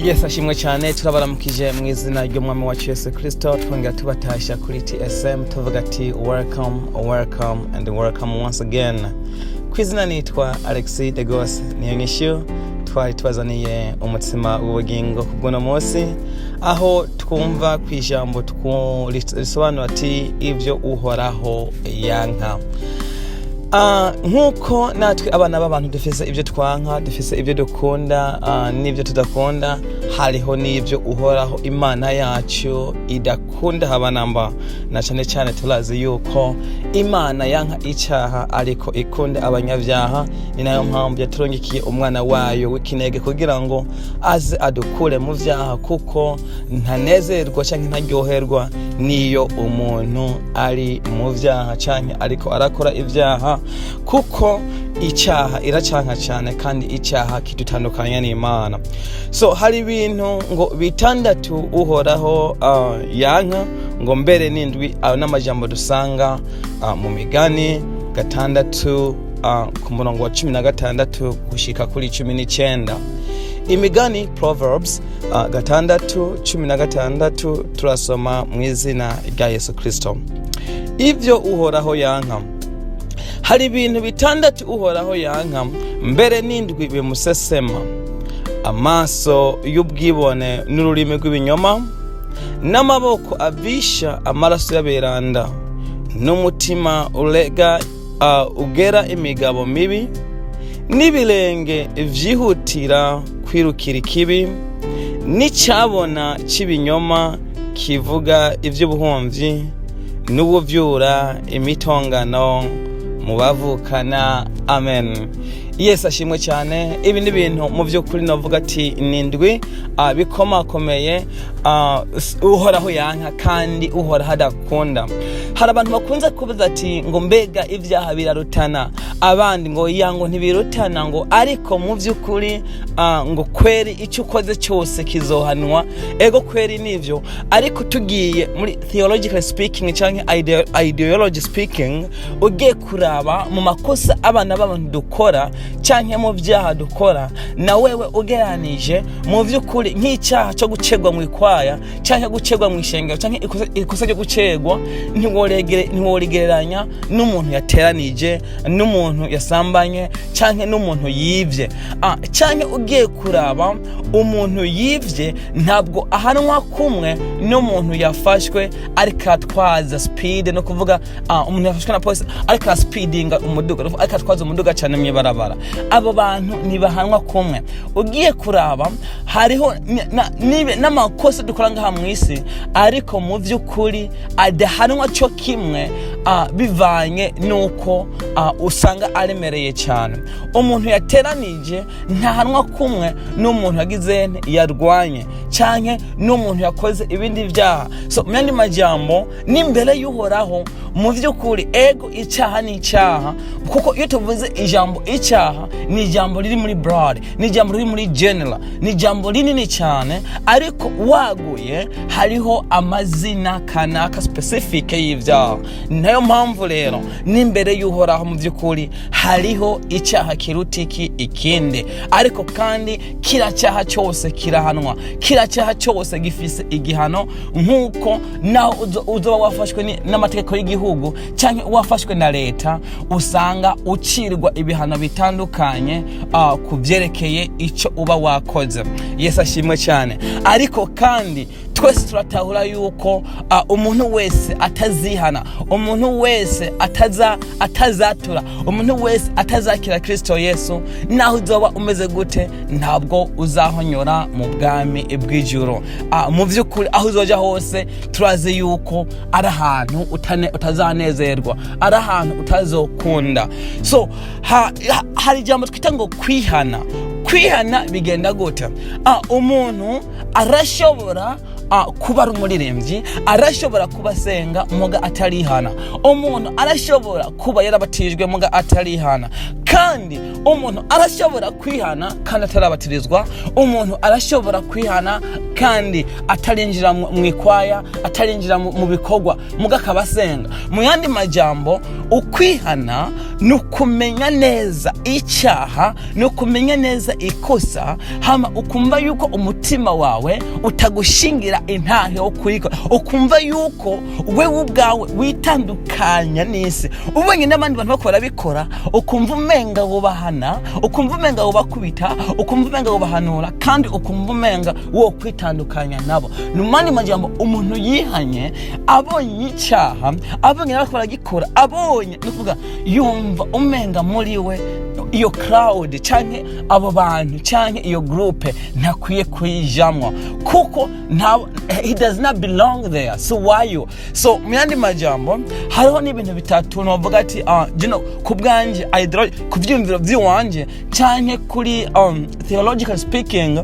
Yesu ashimwe cyane. Turabaramukije mu izina ry'Umwami wacu Yesu Kirisito, twongera tubatasha kuri TSM, tuvuga ati: "Welcome, welcome and welcome once again." Ku izina nitwa Alexis de Gos niyo nyishyu. Twari tubazaniye umutsima w'ubugingo ku bw'uno munsi, aho twumva ku ijambo risobanura ati: "Ibyo Uhoraho yanka." Nk'uko natwe abana b'abantu dufise ibyo twanka, dufise ibyo dukunda n'ibyo tudakunda, hariho n'ibyo Uhoraho Imana yacu idakunda haba namba. Na cyane cyane turazi yuko Imana yanka icyaha ariko ikunda abanyabyaha. Ni nayo mpamvu yaturungikiye umwana wayo w'ikinege kugira ngo aze adukure mu byaha, kuko ntanezerwa cyangwa ntaryoherwa niyo umuntu ari mu byaha cyangwa ariko arakora ibyaha, kuko icyaha iracanka cyane kandi icyaha kidutandukanya n'Imana. So hari ibintu ngo bitandatu Uhoraho yanka, ngo mbere n'indwi. Ayo n'amajambo dusanga mu Migani 6, ku murongo wa 16 gushika kuri 19. Imigani, Proverbs, 6:16, turasoma mu izina rya Yesu Kristo: "Ibyo Uhoraho yanka. Hari ibintu bitandatu Uhoraho yanka, mbere n'indwi bimusesema: amaso y'ubwibone n'ururimi rw'ibinyoma, n'amaboko avisha amaraso y'aberanda, n'umutima urega ugera imigabo mibi, n'ibirenge vyihutira kwirukira ikibi, n'icyabona cy'ibinyoma kivuga iby'ubuhumyi, n'ubuvyura imitongano mu bavukana." Amen. Yesu ashimwe cyane. Ibi ni ibintu mu by'ukuri navuga ati ni indwi bikomakomeye Uhoraho yanka kandi Uhoraho adakunda. Hari abantu bakunze kubaza ati ngo: "Mbega ibyaha birarutana?" Abandi ngo: "Ya, ngo ntibirutana." Ngo ariko mu by'ukuri ngo kweri icyo ukoze cyose kizohanwa. Ego kweri nivyo, ariko tugiye muri theological speaking cyangwa ideology speaking, ugiye kuraba mu makosa abana b'abantu dukora cyangwa mu byaha dukora, na wewe ugereranije, mu by'ukuri nk'icyaha cyo gucegwa mu ikwaya cyangwa gucegwa mu ishengero cyangwa ikosa ryo gucegwa, ntiworigereranya n'umuntu yateranije, n'umuntu yasambanye cyangwa n'umuntu yibye. Cyangwa ugiye kuraba umuntu yibye, ntabwo ahanwa kumwe n'umuntu yafashwe ariko atwaza speed, no kuvuga umuntu yafashwe na polisi ariko araspeedinga umuduga, ariko atwaza umuduga cyane mu ibarabara. Abo bantu ntibahanwa kumwe. Ugiye kuraba hariho n'amakosa dukora ngaha mu isi, ariko mu by'ukuri adahanwa cyo kimwe, bivanye n'uko usanga aremereye cyane. Umuntu yateranije ntahanwa kumwe n'umuntu yagize yarwanye cyangwa n'umuntu yakoze ibindi byaha. So mu yandi majambo, n'imbere y'Uhoraho, mu by'ukuri ego icyaha ni icyaha, kuko iyo tuvuze ijambo icyaha, ni ijambo riri muri broad, ni ijambo riri muri general, ni ijambo rinini cyane, ariko waguye hariho amazina kanaka specific y'ibyaha. Nayo mpamvu rero n'imbere y'Uhoraho, mu by'ukuri hariho icyaha kiruta iki ikindi, ariko kandi kiriya cyaha cyose kirahanwa, kiriya cyaha cyose gifise igihano, nk'uko naho uzoba wafashwe n'amategeko y'igihugu cyangwa wafashwe na leta, usanga ucirwa ibihano bitandukanye ku byerekeye icyo uba wakoze. Yesu ashimwe cyane. Ariko kandi twese turatahura yuko umuntu wese atazihana, umuntu wese atazatura, umuntu wese atazakira Kristo Yesu, naho uzoba umeze gute, ntabwo uzahonyora mu bwami bw'ijuru. Mu by'ukuri aho uzoja hose, turazi yuko ari ahantu utazanezerwa, ari ahantu utazokunda. So hari ijambo twita ngo kwihana. Kwihana bigenda gute? Umuntu arashobora kuba ari umuririmbyi, arashobora kuba asenga muga atarihana. Umuntu arashobora kuba yarabatijwe muga atarihana. Kandi Kandi umuntu arashobora kwihana kandi atarabatirizwa. Umuntu arashobora kwihana kandi atarinjira mu ikwaya, atarinjira mu bikorwa, muga akaba asenga. Mu yandi majambo, ukwihana ni ukumenya neza icyaha, ni ukumenya neza ikosa, hama ukumva yuko umutima wawe utagushingira intahe wo kuyikora, ukumva yuko wewe ubwawe witandukanya n'isi. Ubonye n'abandi bantu bako barabikora, ukumva umenga wubahana, ukumva umenga wubakubita, ukumva umenga wubahanura, kandi ukumva umenga wo kwitandukanya nabo. Ni mu yandi majambo, umuntu yihanye abonye icyaha, abonye n'abako baragikora, abonye, ni ukuvuga yumva umenga muri we iyo crowd canke abo bantu canke iyo groupe ntakwiye kuyijamwo, kuko nta, he does not belong there. So why you? So mu yandi majambo, hariho n'ibintu bitatu novuga ati ku bwanje, ku vyiyumviro vy'iwanje canke kuri theological speaking,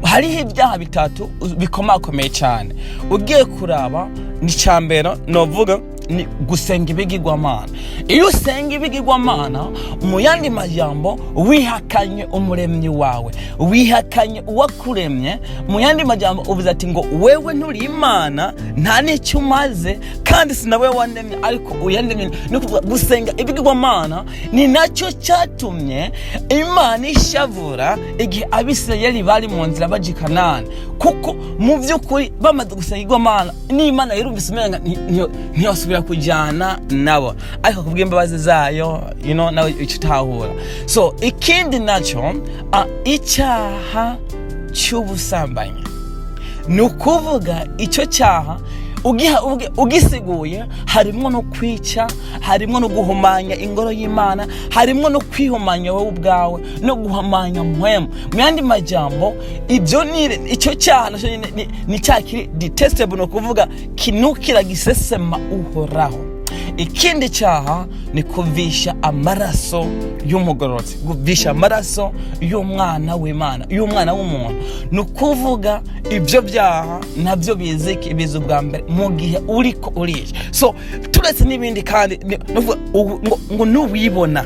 hariho ibyaha bitatu bikomakomeye cyane. Ugiye kuraba, ni icya mbere novuga ni gusenga ibigirwamana. Iyo usenga ibigirwamana, mu yandi majambo wihakanye umuremyi wawe, wihakanye uwakuremye. Mu yandi majambo uvuze ati ngo wewe nturi Imana, nta n'icyo umaze, kandi si nawe wandemye, ariko uyandemye. Ni ukuvuga gusenga ibigirwamana ni nacyo cyatumye Imana ishavura igihe Abisirayeli bari mu nzira baja i Kanani, kuko mu by'ukuri bamaze gusenga igirwamana, n'Imana yarumvise umenga ntiyosubira kujyana nabo, ariko kubw'imbabazi zayo, nawe icyo utahura. So ikindi nacyo, icyaha cy'ubusambanyi, ni ukuvuga icyo cyaha ugisiguye, harimo no kwica, harimo no guhumanya ingoro y'Imana, harimo no kwihumanya wowe ubwawe no guhumanya mpwemu. Mu yandi majambo, ibyo ni icyo cyaha nacyo ni cyaha kiri detestable, ni ukuvuga kinukira, gisesema Uhoraho. Ikindi cyaha ni kuvisha amaraso y'umugororotsi, kuvisha amaraso y'umwana w'Imana, y'umwana w'umuntu. Ni ukuvuga ibyo byaha nabyo biziki biza ubwa mbere mu gihe uriko urica. So turetse n'ibindi kandi, ni ukuvuga ngo nuwibona,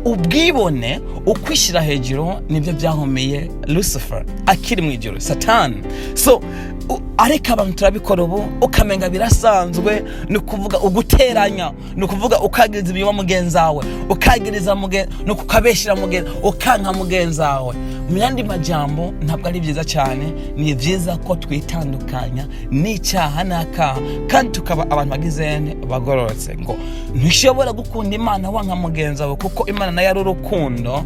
ubwibone, ukwishyira hejuru, nibyo byahomeye Lucifer akiri mu ijuru, Satani. So ariko abantu turabikora ubu, ukamenga birasanzwe. Ni ukuvuga uguteranya, ni ukuvuga ukagiriza ibinyoma mugenzi wawe, ukagiriza mugenzi, ni ukabeshyira mugenzi, ukanka mugenzi wawe. Mu yandi majambo, ntabwo ari byiza cyane. Ni byiza ko twitandukanya n'icyaha n'akaha, kandi tukaba abantu bagize bagororotse. Ngo ntushobora gukunda Imana wanka mugenzi wawe, kuko Imana nayo ari urukundo,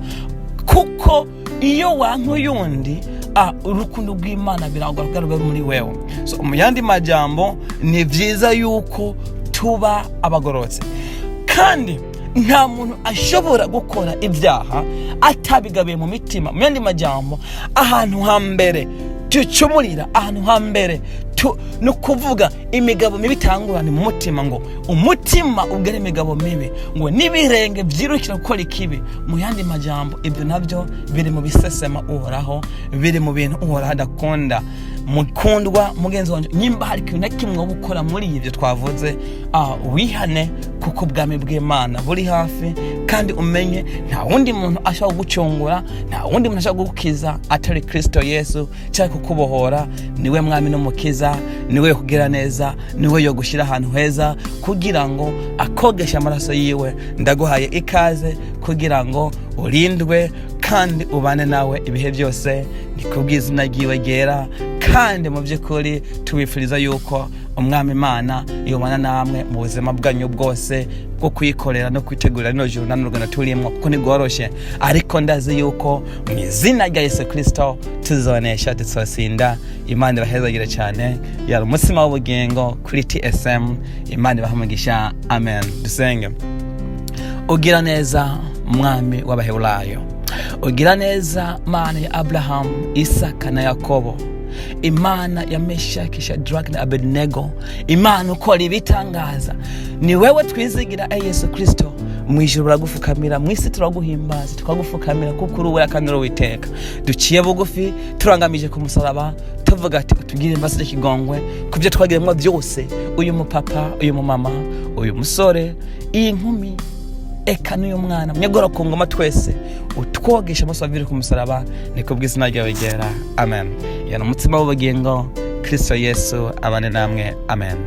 kuko iyo wanka uyundi, urukundo rw'Imana biragora kuko rube muri wewe. So mu yandi majambo, ni byiza yuko tuba abagororotse, kandi nta muntu ashobora gukora ibyaha atabigabiye mu mitima. Mu yandi majambo, ahantu hambere ducumurira, ahantu hambere ni ukuvuga imigabo mibi itangura ni mu mutima. Ngo umutima ubwira imigabo mibi, ngo n'ibirenge byirukira gukora ikibi. Mu yandi majambo, ibyo nabyo biri mu bisesema Uhoraho, biri mu bintu Uhoraho adakunda. Mukundwa mugenzi wanjye, nimba hari ikintu na kimwe woba ukora muri ibyo twavuze, wihane, kuko ubwami bw'Imana buri hafi. Kandi umenye nta wundi muntu ashobora kugucungura, nta wundi muntu ashobora kugukiza atari Kristo Yesu, cyangwa kukubohora. Niwe mwami n'umukiza, niwe kugira neza, niwe yo gushyira ahantu heza kugira ngo akogeshe amaraso yiwe. Ndaguhaye ikaze kugira ngo urindwe kandi ubane nawe ibihe byose. Ni kubw'izina ryiwe ryera. Kandi mu by'ukuri tubifuriza yuko Umwami Imana yobana namwe mu buzima bwanyu bwose bwo kuyikorera no kwitegurira rino juru n'urugendo turimo, kuko ntigoroshe, ariko ndazi yuko mu izina rya Yesu Kirisito tuzonesha, tuzosinda. Imana ibahezagire cyane. Yari umutsima w'ubugingo kuri TSM. Imana ibahe umugisha. Amen. Dusenge. Ugira neza, Mwami w'Abaheburayo, ugira neza, Mana ya Aburahamu, Isaka na Yakobo, Imana ya Meshaki, Shadraki na Abednego, Imana ukora ibitangaza, ni wewe twizigira. E Yesu Kirisito, mu ijuru uragufukamira, mu isi turaguhimbaza, tukagufukamira, kuko uri uwera kandi uri Uwiteka. Duciye bugufi, turangamije ku musaraba, tuvuga ati utugire imbabazi n'ikigongwe ku byo twagiremo byose. Uyu mupapa, uyu mumama, uyu musore, iyi nkumi, Eka n'uyu mwana munyagora ku ngoma, twese utwogesha amaso avire ku musaraba. Ni kubw'izina ryawe ryera, amen. Yana umutsima w'ubugingo, Kristo Yesu, abane namwe, amen.